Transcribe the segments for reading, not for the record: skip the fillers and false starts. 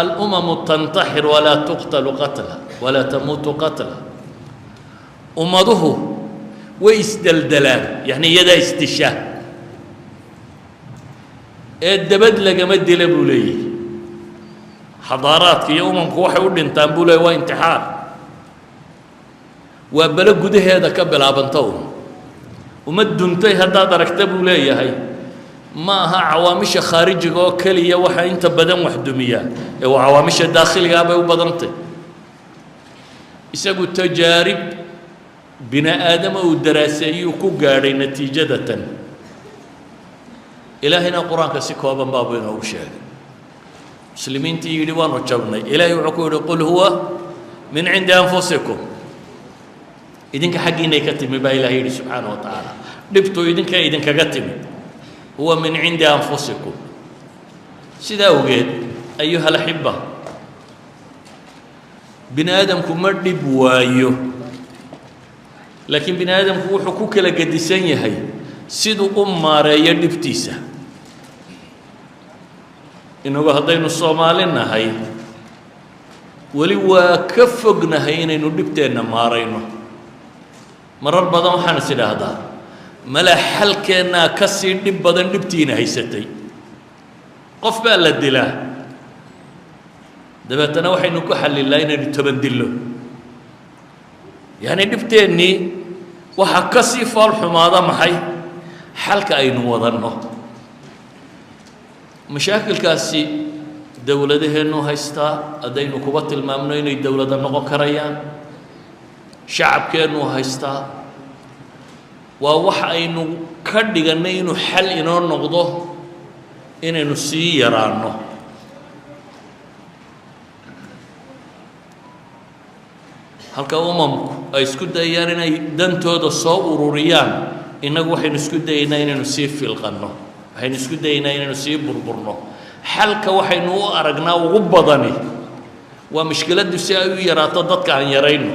الأمم تنتحر ولا تقتل قتلا ولا تموت قتلا. Ummaduhu way isdeldelaan, yacni iyadaa isdisha ee dabad lagama dila, buu leeyahy. Xadaaraadka iyo umamku waxay u dhintaan, buu leeyay, waa intixaar, waa belo gudaheeda ka bilaabanta. Un ummad duntay haddaad aragta, buu leeyahay, ma aha cawaamisha khaarijiga oo keliya waxa inta badan wax dumiyaa ee waa cawaamisha daakhiligaa bay u badantay. Isagu tajaarib bini aadama uu daraaseeyuu ku gaadhay natiijada tan. Ilaahayna Qur-aanka si kooban baabuu inoogu sheegay. Muslimiintii yidhi waanu jabnay, Ilaahay wuxuu ku yidhi: قل هو من عند أنفسكم. Idinka xaggiinay ka timi, baa Ilahay yidhi subxaana wa tacaala. Dhibtu idinka idinkaga timi, هو من عند أنفسكم. Sidaa awgeed, أيها الأحبة, bini aadamku ma dhib waayo, laakiin bini aadamku wuxuu ku kala gedisan yahay siduu u maareeyo dhibtiisa. Inagu haddaynu Soomaali nahay, weli waa ka fognahay inaynu dhibteenna maarayno. Marar badan waxaan is idhaahdaa, mala xalkeennaa ka sii dhib badan dhibtiina haysatay. Qof baa la dilaa, dabeetana waxaynu ku xallilnaa inaynu 10 dillo. Yacni dhibteennii waxaa ka sii fool xumaada maxay xalka aynu wadanno. Mashaakilkaasi dowladaheennu haystaa, haddaynu kuba tilmaamno inay dowlada noqon karayaan, shacabkeennu haystaa, waa wax aynu ka dhigannay inuu xal inoo noqdo inaynu sii yaraanno. Halka umamku ay isku dayayaan inay dantooda soo ururiyaan, innagu waxaynu isku dayaynaa inaynu sii filqanno, waxaynu isku dayaynaa inaynu sii burburno. Xalka waxaynu u aragnaa ugu badani waa mushkiladdu si ay u yaraato dadka aan yarayno.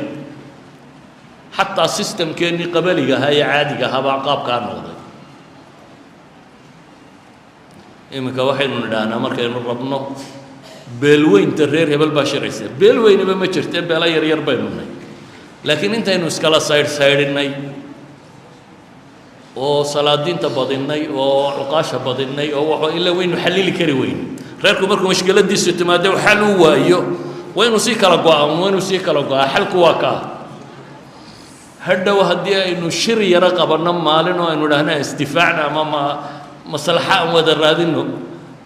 Xataa systemkeennii qabaliga ahaa ee caadiga ahaa baa qaabkaa noqday. Iminka waxaynu nidhaahnaa markaynu rabno beelweynta reer hebel baa shiraysa. Beelweynaba ma jirte, beelo yar yar baynu nay, laakiin intaynu iskala saydh saydhinay oo salaadiinta badinnay oo cuqaasha badinnay oo wa ilaa waynu xallili kari weyne. Reerku markuu mashkiladiisu timaado xal u waayo, waa inuu sii kala go'a, waa inuu sii kala go'aa. Xalku waa kaa. Hadhow haddii aynu shir yaro qabanno maalin oo aynu idhaahna isdifaacna ama ma maslaxa aan wada raadino,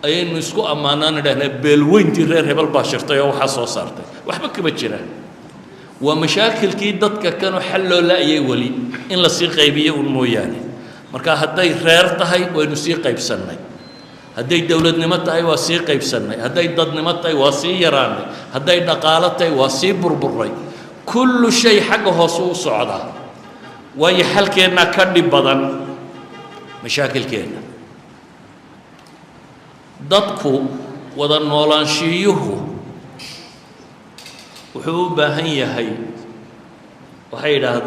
ayaynu isku ammaanaan idhahnaa beelweyntii reer hebel baa shirtay oo waxaa soo saartay. Waxba kama jiraan, waa mashaakilkii dadka kanoo xal loo la'yay weli in lasii qaybiyo un mooyaane. Marka hadday reer tahay, waynu sii qaybsannay. Hadday dowladnimo tahay, waa sii qaybsannay. Hadday dadnimo tahay, waa sii yaraanay. Hadday dhaqaalo tahay, waa sii burburay. Kullu shay xagga hoose u socdaa, waayo xalkeennaa ka dhib badan mashaakilkeenna. Dadku wada noolaanshiyuhu wuxuu u baahan yahay, waxay yidhaahdaan